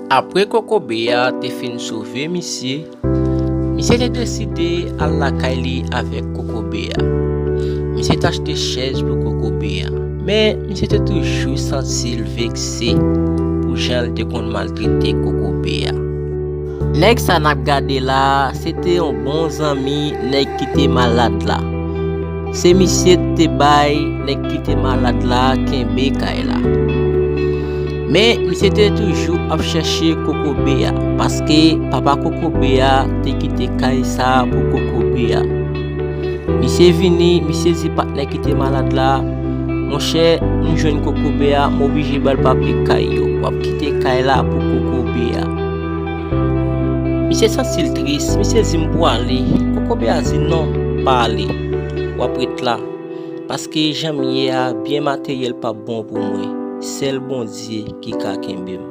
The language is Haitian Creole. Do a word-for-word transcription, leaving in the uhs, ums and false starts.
Apre kokobe a te fin sove misye, misye te deside al lakay li avèk kokobe a. Misye t achte chèz pou kokobe a, men misye te toujou santi l vekse pou jan l te konn maltrete kokobe a. Nèg sa n ap gade la a, se te yon bon zanmi nèg ki te malad la. Se misye t te bay nèg ki te malad la kenbe kay la. Men misye te toujou ap chèche kokobe a, paske papa kokobe a te kite kay sa a pou kokobe a. Misye vini, misye di patnè ki te malad la, monchè, m jwenn kokobe a, m oblije ba l papye kay yo. W ap kite kay la pou kokobe a. Misye santi l tris, misye di m pwale. Kokobe a di non, pa ale. W ap ret la. Paske jan m ye a, byen materyèl p ap bon pou mwen. Sèl Bondye ki ka kenbe m.